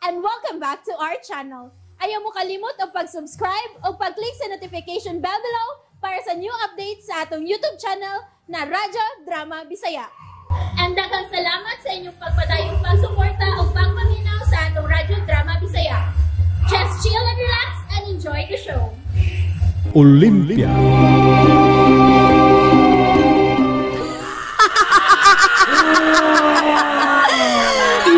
And welcome back to our channel. Ayaw mo kalimot og pag-subscribe o pag-click sa notification bell below para sa new updates sa atong YouTube channel na Radyo Drama Bisaya. And daghang salamat sa inyong pagpadayong pagsuporta o pagpaminaw sa atong Radyo Drama Bisaya. Just chill and relax and enjoy the show. Olympia.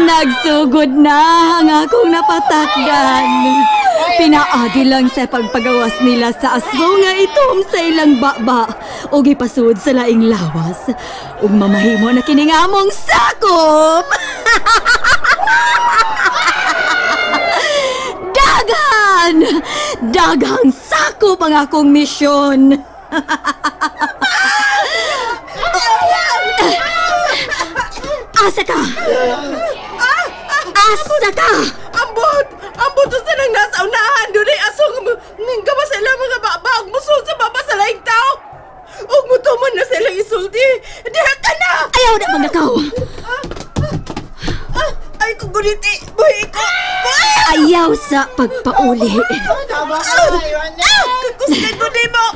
Nagsugod na ang akong napatakdan. Pinaagi lang sa pagpagawas nila sa aso nga itom sa ilang baba o gipasud sa laing lawas. Ug mamahimo na kining among sakop. Daghan! Daghang sakop ang akong misyon. Asa ka? Asa ka? Ambot! Ambot sa nang nasa unahan! Doon ay asong gawas sila mga baba ug musol sa baba sa laing tao! Ug mutuman na silang isulti! Diha ka na! Ayaw na magnakaw! Ay kung guniti! Buhi ko! Ayaw sa pagpauli! Kakusgan ko di mo!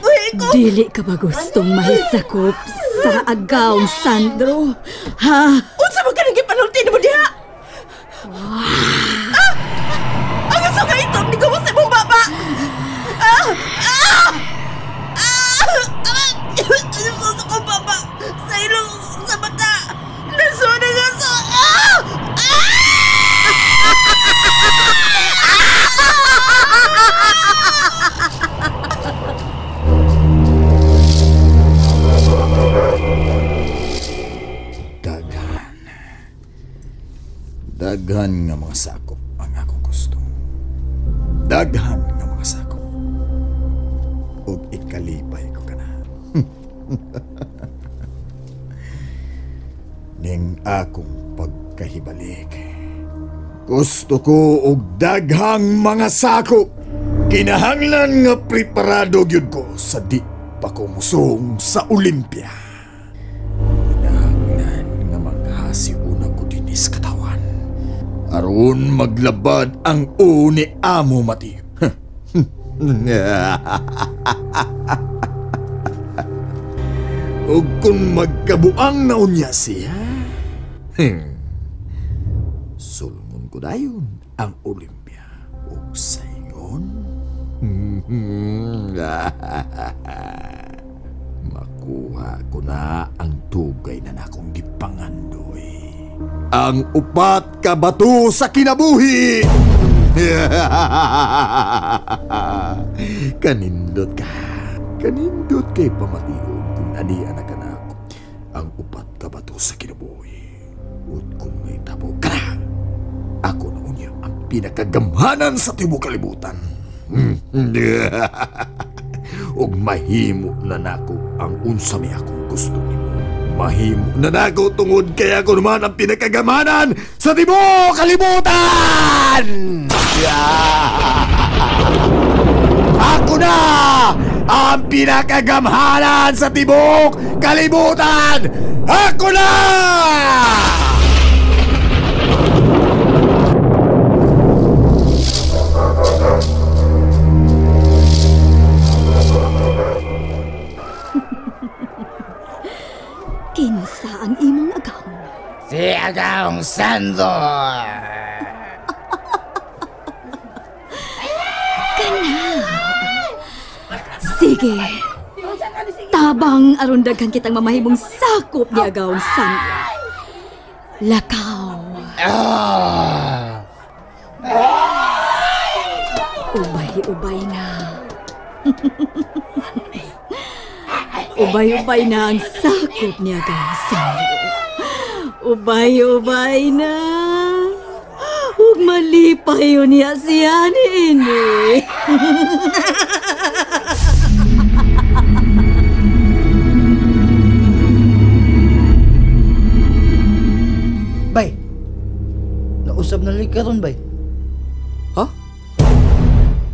Buhi ko! Dili ka ba gustong mahisakop sa agawng Sandro? Ha? Unsa man ka nang gipanulti nimo diha? Ah! Ang aso nga itom ni gawas sa imong baba! Ah! Ah! Ah! Sa kong baba! Sa ilong, sa mata! Nasuod ang aso! Ah! Daghan. Daghan nga mga sakop ang akong gusto. Daghan nga mga sakop. Ug ikalipay ko kana. Ning akong pagkahibalik. Gusto ko og daghang mga sakop. Kinahanglan nga preparado gyud ko sa di pa ko musong sa Olympia. Kinahanglan nga manghasi una ko dinis katawan. Aron maglabad ang uni amo mati. Ug kung magkabuang na unya siya, sulngon ko dayon ang Olympia. Ug sayon, makuha ko na ang tugay na nakong gipangandoy. Ang upat ka bato sa kinabuhi. Kanindot ka. Kanindot kay pamation kung ani anak ako. Ang upat ka bato sa kinabuhi. Ut kung may tabo ka na, ako na unya ang pinakagamhanan sa tibuok kalibutan. Ug mahimo na nako ang unsa may akong gusto nimo. Mahimo na nako tungod kay ako naman ang pinakagamanan sa tibuok kalibutan. Ako na ang pinakagamhanan sa tibuok kalibutan. Ako na! Kinsa ang imong agawon? Si Agawong Sandro! Kana! Sige! Tabang aron daghan kitang mamahimong sakop ni Agawong Sandro. Lakaw! Ubay-ubay na. Ubay-ubay na ang sakop ni Agawong Sandro. Ubay-ubay na. Ug malipay yun niya siya ni ini. Bay, nausab na lang karon bay. Ha?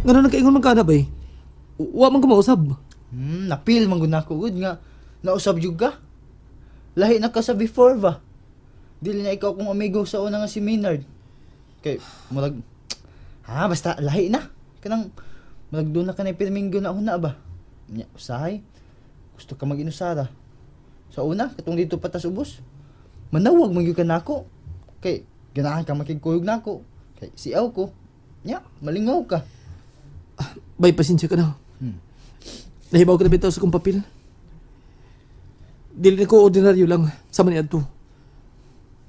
Nga na nagkaingon man ka na bay? Wa man ko mausab. Napil man gud nako gud nga nausab jud ka. Lahi na ka sa before ba. Dili na ikaw akong amigo sa una nga si Maynard. Kay murag ha basta lahi na. Kanang murag doon na kanay pirminggo na una ba. Nya usahay gusto ka mag-inusara. Sa una katong dito patas ubos. Manawag man gyud ka nako. Kay ganahan ka makigkuyog nako. Kay siaw ko. Nya malingaw ka. Bay, pasensya ka na. Nahibaw ka na bitaw sa kong papel. Dili na ko ordinaryo lang sa man niadto.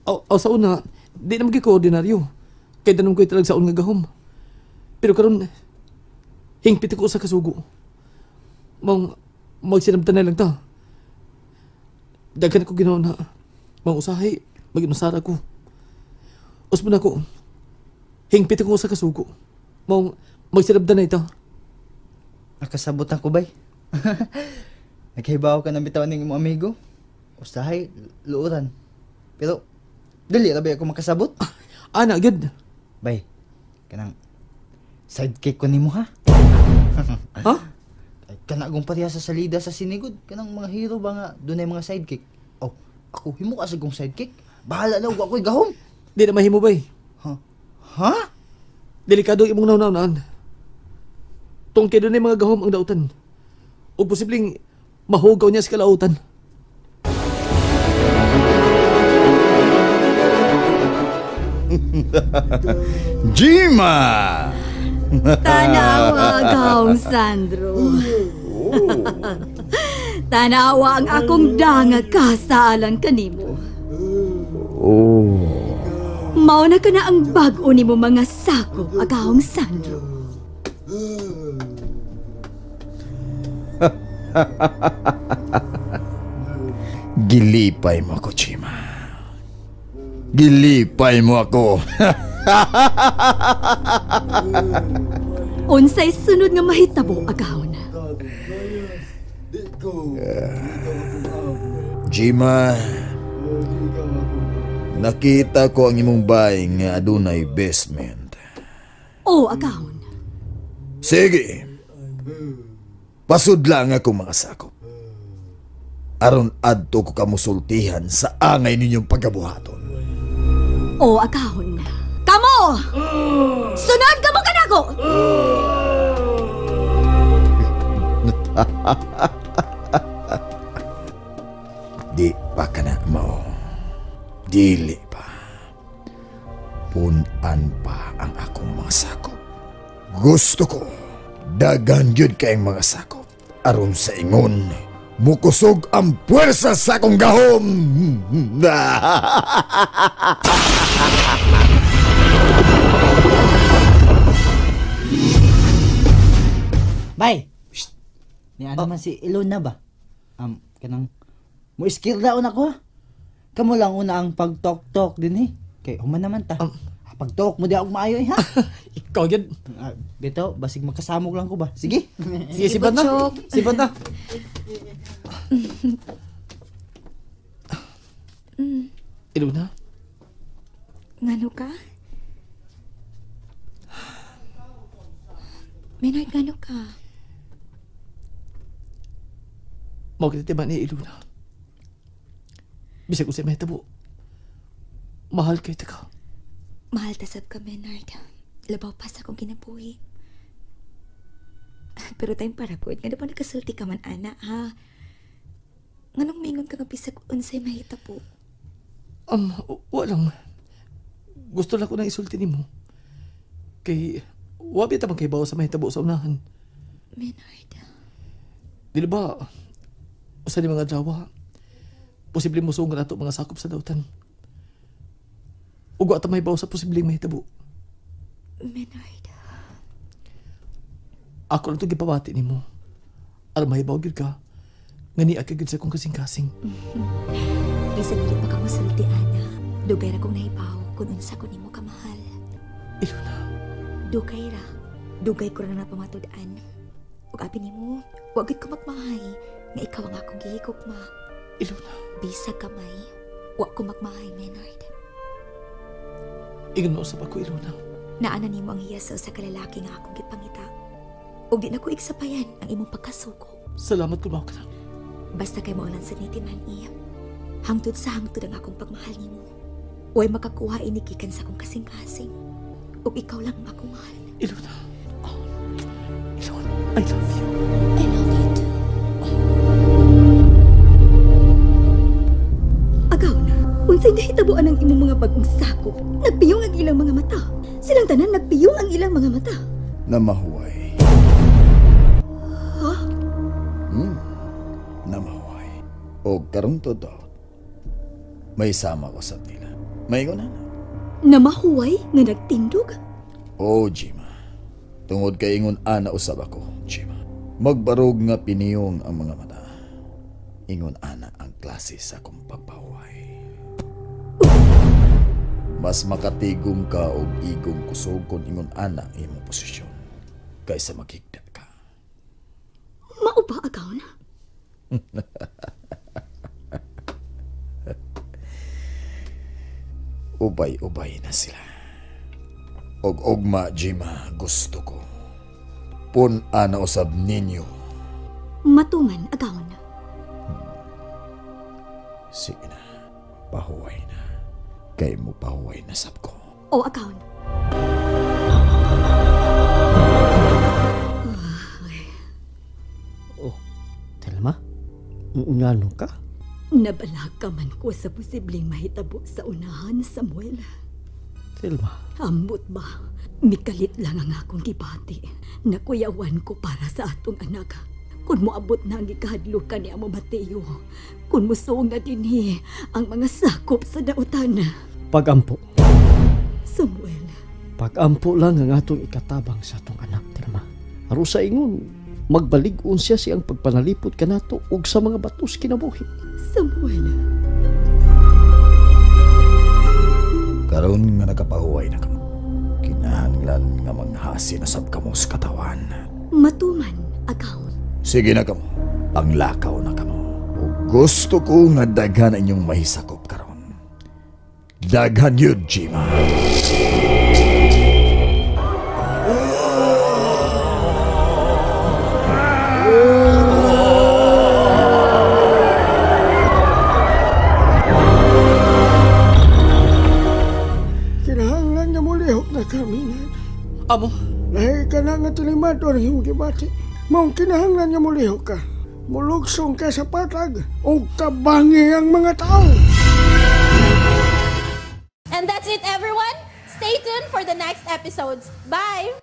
Aw sa una, di naman ko ordinaryo. Kay tanong ko'y talag saon nga gahom. Pero karon hingpit ako sa kasugo. Mong magsinabtan na lang ta. Daghan ko ginawa na mang usahay, mag-inusara ko. Usbon ako, hingpit ako sa kasugo. Mong magsinabtan na ita. Nakasabot ako, bay. Naghibaw ka ng bitawan ng imong amigo. Usahay, luoran. Pero, dali, rabi ako makasabot. Ana, good. Bay, kanang sidekick ko nimo ha? Ha? Kana akong pareha sa salida sa sinigod. Kanang mga hero ba nga, doon ay mga sidekick. Oh, ako, himo ka sa kong sidekick. Bahala na, huwag ako'y gahom. Di na mahimo, bay. Ha? Ha? Delikado ang imong naunaan. Tungkol doon ay mga gahom ang dautan. O posibleng mahugaw niya sa kalautan. Jima! Tanawa, Gaong Sandro. Tanawa ang akong danga kasaalang kanimo. Oh. Mauna ka na ang bag-o nimo mga sako, Agaong Sandro. Gilipay mo ako, Chima. Gilipay mo ako. Unsay sunod nga mahitabo, Agaon? Jima, nakita ko ang imong bahay nga adunay basement. Oh, Agaon. Sige. Pasudla nga akong mga sakop. Aron adto ko kamusultihan sa angay ninyong pagabuhaton. Oh, Agaon. Kamo! Sunod kamo kanako! Di pa ka na mao. Dili pa. Punan pa ang akong mga sakop. Gusto ko dagan yun kayong mga sakop. Aron sa ingon, mukusog ang puwersa sa akong gahom. Bay! Psst! Ni ano man si Ilona ba? Kanang mo-iskirda una ko ha? Kamu lang una ang pag-talk-talk din eh. Kay human naman ta. Pag-talk mo di ako maayo eh ha? Ikaw yun. Bito, basig magkasamog lang ko ba? Sige. Sige, sibat na. Sibat na. Ilona? Ngano ka? Menard, ngano ka? Mao kita timan ni Ilona. Bisag usay mahitabo. Mahal kay ta ka. Mahal tasab ka, Menard. Labaw pa sa akong kinabuhi. Pero tayong paragod, nga na ba nagkasulti ka man, ana, ha? Nganong mingon ka nga bisag unsay mahitabo? Walang. Gusto lang ko nang isulti nimo. Kay, wabi ta man kay bawo sa mahitabo sa unahan. Menard. Dili ba, usa ni mga adlaw, posible musungan ato mga sakop sa dautan. Ug wa ta mahibaw sa posibleng mahitabo. Menard. Ako lang ito gipabati nimo. Aron mahibaw gyud ka, nga niya ka gyud sa akong kasing-kasing. Bisan dili pa ka mosulti, ana. Dugay ra kong nahibaw kung unsa ko nimo kamahal. Ilona. Dugay ra. Dugay ko ra na napamatud-an. Ug abi nimo, wa gyud ko magmahay nga ikaw ang akong gihigugma. Ilona. Bisag kamay, wa ko magmahay, Menard. Ingon mo usab ako, Ilona. Naana nimo ang hiyas sa usa ka lalaki nga akong gipangita. Ug di na ko igsapayan ang imong pagkasuko. Salamat kung mao ka na. Basta kay mao lang sa nitiman iya. Hangtod sa hangtod ang akong pagmahal nimo. Way makakuha ini gikan sa akong kasing-kasing. Ug ikaw lang ang akong mahal. Ilona. Oh. Ilona, I love you. I love you too. Agaw na, unsay nahitabuan ang imong mga bagong sakop? Nagpiyong ang ilang mga mata. Silang tanan nagpiyong ang ilang mga mata. Namahuway. Ha? Namahuway. O karon to daw, may sama ko sa nila. May na. Namahuway nga nagtindog? O, Jima. Tungod kay ingon ana usab ako, Jima. Magbarog nga piniyong ang mga mata. Ingon ana ang klase sa akong pagpahuway. Mas makatigom ka og igong kusog kung ingon ana ang imong posisyon kaysa maghigda ka. Mao ba, agaw na? Ubay-ubay na sila. Og ugma, Jima, gusto ko. Pun-ana usab ninyo. Matuman, agaw na. Sige na, pahuway na. Kay mo pahuway na sab ko. O, agaw na. Oh, Telma? Ngano ka? Nabalaka man ko sa posibleng mahitabo sa unahan, Samuel. Telma? Ambot ba? Mikalit lang ang akong gibati. Nakuyawan ko para sa atong anak. Kung moabot na ang ikahadlukan ni Amo Mateo, kung musuong na dinhi ang mga sakop sa dautan. Pagampo. Samuel. Pagampo lang ang atong ikatabang sa atong anak, Telma. Aron sa ingon, magbalig-on siya siyang pagpanalipod kanato ug sa mga batos kinabuhi. Samuel. Karon nga nakapahuway na kamo, kinahanglan nga manghasi na sab kamo sa katawan. Matuman, agaw. Sige na kamo, panglakaw na kamo. O gusto ko nga daghan inyong mahisakop karon. Daghan yun, Jima. Kinahanglan nga mulihok na kami na. Amo? Lahi ka na nga tinimador yung gibati. Maong kinahanglan nga mulihok ka. Mulugsong ka sa patag o tabangi ang mga tao. And that's it, everyone. Stay tuned for the next episodes. Bye!